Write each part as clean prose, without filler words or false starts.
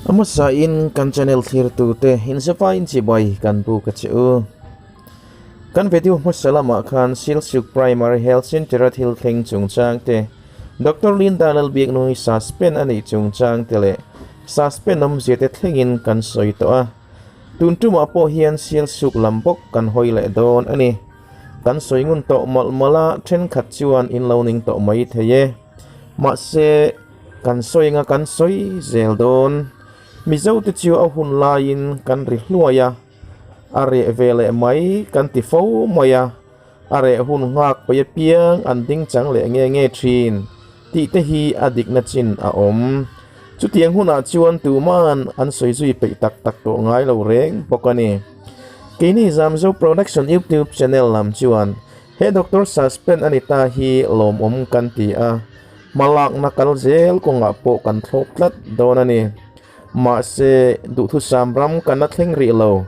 A hmasa in kan channel thlirtute inzavain chibai kan buk a che u. Kan video hmasa lamah khan Silsuk Primary Health Centre a thil thleng chungchang te, Doctor Linda Lalbiaknungi suspend a nih chungchang te leh suspend awmzia te thlengin kan sawi tawh a. Tun tumah pawh hian Silsuk lam bawk kan hawi leh dawn a ni. Kan sawi ngun tawh mawlh mawlh a, thenkhat chuan in lo ning tawh mai thei e. Mahse, kan sawi anga kan sawi zel dawn. Mizote chu a hun laiin kan ri hluai a, a reh ve leh mai kan ti fo mai a, a reh hun nghak pawi apiang an ding chang leh nge nge thin tih te hi a dikna chin a awm. Chutiang hunah chuan tuman an sawi zui peih tak tak tawh ngai lo reng bawk a ni. Keini Zamzo Production YouTube channel lam chuan He doctor suspend a ni ta hi lawmawm kan ti a, hmalakna kal zel kawngah pawh kan thlawp tlat dawn a ni. Mahse, duhthusam ram kan la thleng rih lo.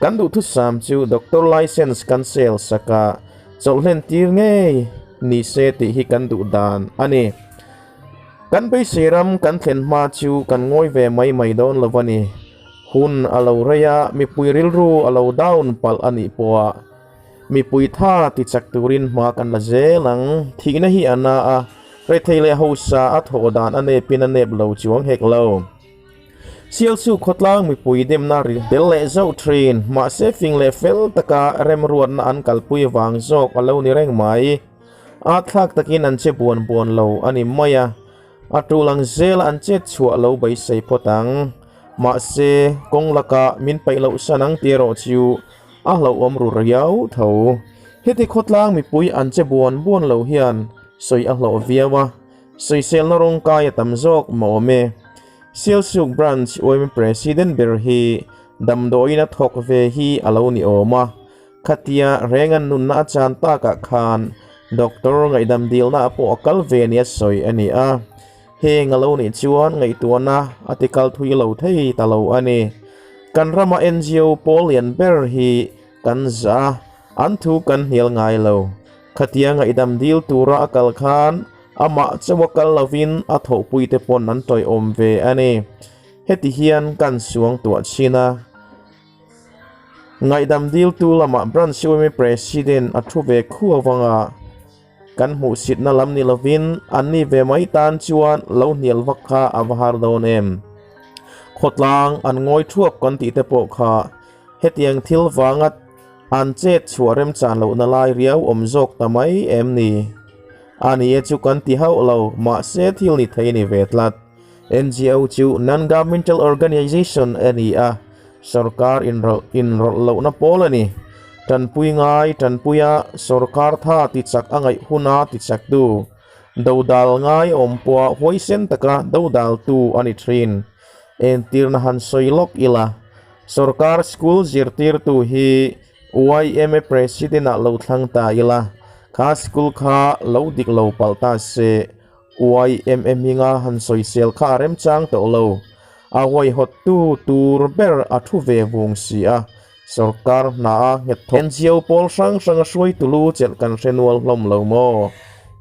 Kan duhthusam chu doctor license cancel saka chawlhlen tir ngei ni se tih hi kan duh dan a ni. Kan beisei ram kan thlen hma chu kan ngawi ve mai mai dawn lo a ni. Hun a lo rei a, mipui rilru a lo down palh a nih pawha Mipui tha ti chak turin hma kan la zel ang. Thihna hi a na a, rethei leh hausa a thawh dan a nepin a nep lo chuang hek lo. Sialsu khawtlang mipui demna ri tel leh zauh thin, mahse fing leh fel taka remruatna an kalpui vang zawk a lo ni reng mai. A thlak takin an che buan buan lo a ni mai a, a tul ang zela an chet chhuah lo beisei phawt ang. Mahse, kawng lakah min paih loh san ang tih erawh chu A hlauhawm ru riau tho. Heti khawtlang mipui an che buan buan lo hian sawi a hlawh viau a, sawiselna rawngkai a tam zawk mah awm e. Sialsuk Branch yma President ber hi damdawiin a thawk ve hi a lo ni awm a, khatia rengan nunna a chan takah khan Doctor ngaihdam dilna pawh a kal ve nia sawi a ni a. Heng a lo nih chuan ngaihtuahna a ti kal thui lo thei ta lo a ni. Kan rama NGO pawl lian ber hi kan zah a, an thu kan hnial ngai lo. Khatia ngaihdam dil tura a kal khan amah chauh a kal lovin a thawhpuite pawn an tawihawm ve a ni. Heti hian kan suang tuah chin a. Ngaihdam diltu lamah Branch yma President a thu ve khuau anga. Kan hmuhsitna lam ni lovin anni ve mai tan chuan lo hnial vak kha a va har dawn em? Khawtlang an ngawi thuap kan tih te pawh kha hetiang thil vanga an chet chhuah remchan lohna lai riau awm zawk ta mai em ni? A ni e chu kan ti hauh lo, mahse thil ni thei ni ve tlat. NGO chu Non-Governmental Organization a ni a, Sorkar inrawlh lohna pawl a ni. Tanpui ngai tanpuia sorkar tha tichak a ngaih huna tichaktu, dodal ngai awm pawha huaisen taka dodaltu a ni thin. Entirna han sawi lawk ila, sorkar school zirtirtu hi yma President-ah lo thlang ta ila, kha school kha lo dik lo palh ta se, Yma hminga han sawisel kha a remchang tawh lo. A huaihawttu tur ber a thu ve vung si a, sorkar hna a nghet thawk. NGO pawl hrang hrang a hruaitu lu chelh kan hre nual hlawm lo maw?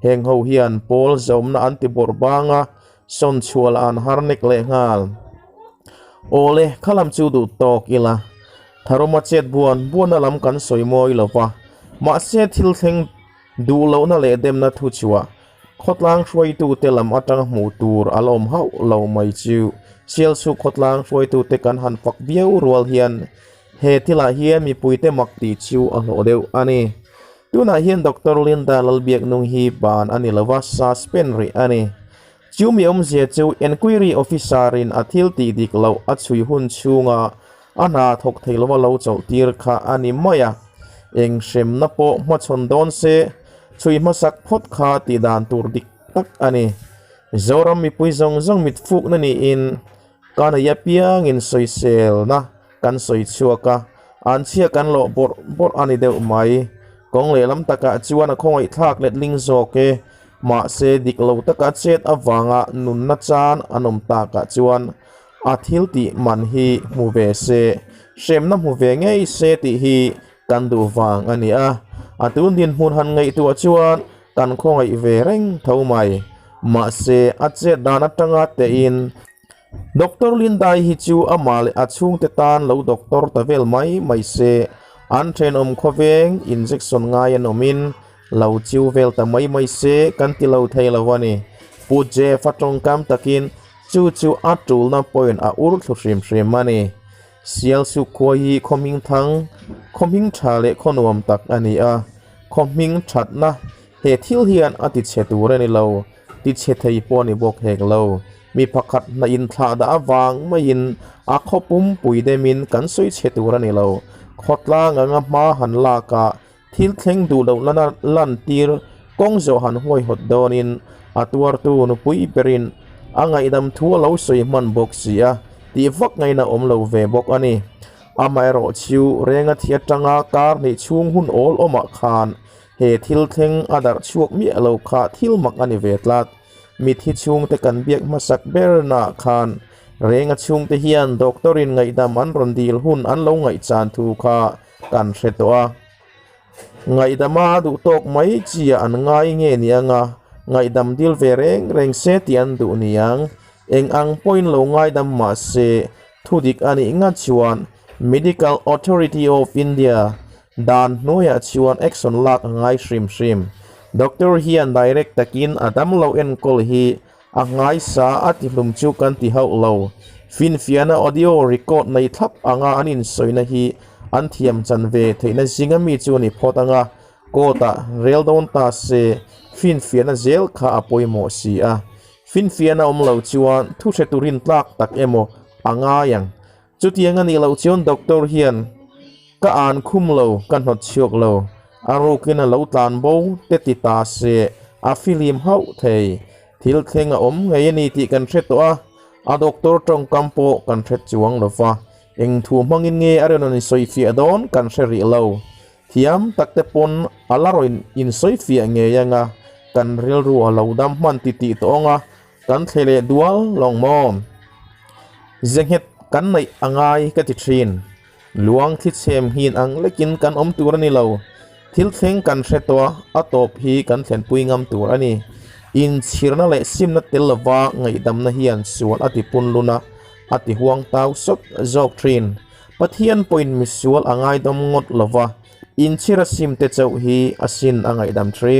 Heng ho hian pawl zawmna an ti bawrh bang a, sawn chhuah lah an har nek leh nghal. Awle, kha lam chu duh tawk ila. Tharuma chet buan buana lam kan sawi mawi lo va, mahse thil thleng duh lohna leh demna thu chhuah Khawtlang hruaitute lam atanga hmuh tur a la awm hauh lo mai chu. Sialchhuk khawtlang hruaitute kan han fak viau rual hian he thilah hian mipuite mak tih chu a hlawh deuh a ni. Tunah hian Doctor Linda Lalbiaknung hi ban a ni lova, suspend rih a ni. Chu mi awmzia chu Enquiry Officer-in a thil tih dik loh a chhui hun chhunga a hna thawk thei lova lo chawlh tir kha a ni mai a. Eng hremna pawh hmachhawn dawn se Chhui hmasak phawt kha tih dan tur dik tak a ni. Zoram mipui zawng zawng mit fukna niin ka nei apiangin sawiselna kan sawi chhuak a, an chhia kan lawh bawrh bawrh a ni deuh mai. Kawng lehlam takah chuan a khawngaihthlak letling zawk e. Mahse dik lo taka chet avanga nunna chan an awm takah chuan a thil tih man hi hmu ve se, hremna hmu ve ngei se tih hi Kan duh vang a ni a, a tun dinhmun han ngaihtuah chuan kan khawngaih ve reng tho mai. Mahse, a chet dan atanga tein Doctor Lindai hi chu amah leh a chhungte tan lo doctor ta vel mai mai se, an thenawm khawveng injection ngai an awmin lo chiu vel ta mai mai se kan ti lo thei lo a ni. Pu Jeff a tawngkam takin chu chu a tulna point a ur thlu hrim hrim a ni. Sialsuk khua hi khaw hming thang, khaw hming tha leh khaw nuam tak a ni a, khaw hming thatna he thil hian a ti chhe tur a ni lo, ti chhe thei pawh a ni bawk hek lo. Mi pakhat hna inthlah dah avang maiin a khaw pumpui demin kan sawi chhe tur a ni lo. Khawtlang anga hma han lak a, thil thleng duh loh lana lantir kawng zawh han huaihawt dawnin a tuartu nupui berin a ngaihdam thu a lo sawi hman bawk si a, tih vak ngaihna awm lo ve bawk a ni. Amaherawh chu renga thi atanga kar hnih chhung hun awl awmah khan he thil thleng a darh chhuak miah lo kha thil mak a ni ve tlat. Mithi chhungte kan biak hmasak bernaah khan renga chhungte hian doctor in ngaihdam an rawn dil hun an lo ngaihchan thu kha kan hre tawh a. Ngaihdama duh tawk mai chi ah an ngai nge ni anga ngaihdam dil ve reng reng se tih an duh niang. Eng ang pawhin lo ngaidam mah se thudik a nih ngat chuan Medical Authority of India dan hnuaiah chuan action lak a ngai hrim hrim. Doctor hian direct takin a damlo enkawl hi A nghaisa a ti hlum chu kan ti hauh lo. Finfiahna audio record nei thlap anga an insawina hi an thiam chan ve theihna zinga mi chu a ni phawt anga, court ah rel dawn ta se finfiahna zel kha a pawimawh si a. Finfiahna awm lo chuan thu hre turin tlak tak emaw a ngai ang. Chutiang a nih loh chuan doctor hian ka an khum lo, ka hnawt chhuak lo, a rukin a lo tlan bo te ti ta se a fihlim hauh thei. Thil thleng a awm ngei a ni tih kan hre tawh a, a doctor tawngkam pawh kan hre chuang lo va, eng thu hmangin nge a rawn insawifiah dawn kan hre rih lo. Thiam tak te pawn a la rawn insawifiah ngei anga kan rilru a lo dam hman ti tih tawh anga Kan thle leh dual lawng maw? Ze nghet kan neih a ngai ka ti thin. Luang thli chhem hin ang lekin kan awm tur a ni lo. Thil thleng kan hre tawh a, a tawp hi kan thlenpui ngam tur a ni. Inchhirna leh simna tel lova ngaihdamna hian sual a ti punlun a, a ti huang tau sawt zawk thin. Pathian pawhin misual a ngaidam ngawt lova, inchhira simte chauh hi a sin a ngaihdam thin.